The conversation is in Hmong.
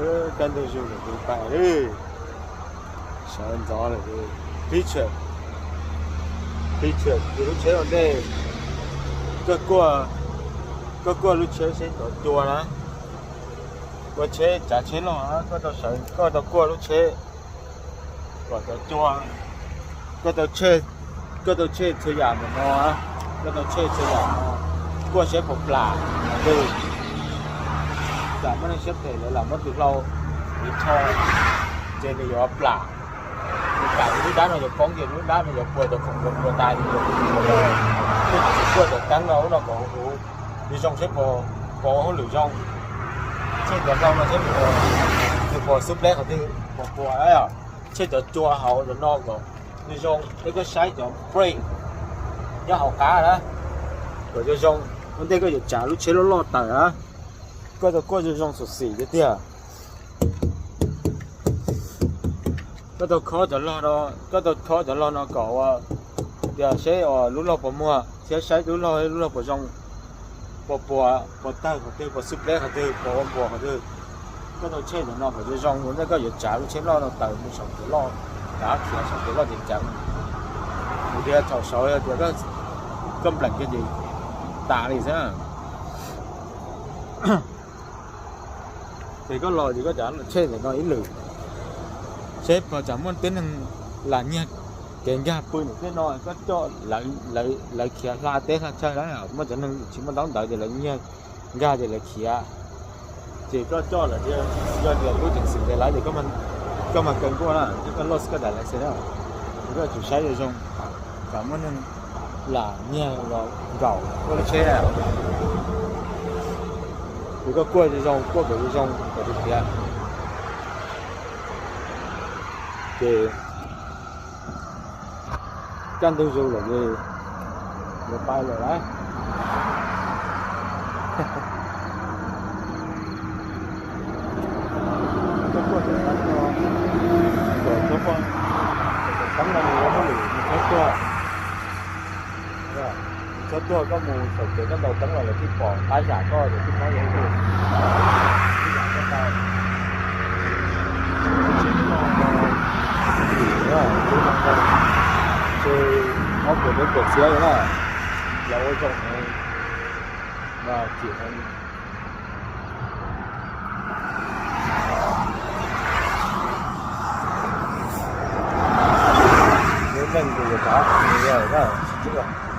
Kaj ntug zug lawm tus pais, sawv ntxov lawm. Picture, picture, tus lub tsheb ua ntej, koj kuaj lub tsheb seb cov cua na, ua tsheb tsav tsheb loj, koj tau sawv, koj tau kuaj lub tsheb kom cov cua, koj tau, koj tau tshem txhua yam ntawm no, koj tau tshem txhua yam no, kuaj seb puas plam qhov twg. Tsam muaj neeg siab phem lawv lam muab tus hlau, tus tsho, ces nws yuav plam. Nws plam ces lub dab no yuav poob, ces lub dab no yuav puas cov khoom, yuav puas tas, yuav puas, kuaj cov teeb no ub no kom huv, zoo seb puas ua hauj lwm zoo. Tshem cov hlau no seb nws puas xub pleb qhov twg, puas puas, tshem cov cua hauv no kom nws zoo, es koj saib cov brake nyob hauv qab na, kom zoo zoo. Ua ntej koj yuav tsav lub tsheb loj loj tawm na, koj tau kuaj zoo zoo xum xim tiag tiag. Koj tau khob cov log no, koj tau khob cov log no kom ua tias seb lub log puas muag thiab saib lub log, lub log puas zoo, puas puas, puas tawg qhov twg, puas xub pleb qhov twg, puas ua npuas qhov twg. Koj tau tshem ntawm no kom zoo zoo, ua ntej koj yuav tsav lub tsheb loj no tawm mus saum kev loj, kav khiav saum kev loj ces ceev. Yog tias thaum saud yog tias koj npleem kiag ces tas li xwb. Ces koj los ces koj cav tshem ntawm no ib lwm, seb puas tsam muaj tib neeg lam nyiag kev nkag pw ntawm tej no, koj coj lawv khiav hla teb hla chaw na. Muaj cov neeg tsis muaj ntaub ntawv ces lawv nyiag nkag ces lawv khiav. Ces koj coj lawm thiab, yog tias lub ceev xwm ntes lawv ces koj mas kaw nkuaj na, thiab koj loj xwb koj daim license na. Ces koj tsum saib zoo zoo, tsam muaj neeg lam nyiag los nkaum koj lub tsheb na. Ces koj kuaj zoo zoo, kuaj kom zoo zoo kom tus tiav. Ces kaj ntug zug lawm, yuav pais lawm lauj. Koj kuaj cov teeb no, cov teeb no nws muaj hauj lwm, nws txhob tuag. Txhob tuag, koj mus saum kev koj ntaus teeb los lawv thiaj pom qab zam koj, lawv thiaj paub yog ib tug. Ib yam koj tau lub no, lub no ces ob puas peb puas txiab na, yog ua zoo mas chim heev. Lub neej ces yuav tsav na, tsis tsuaj.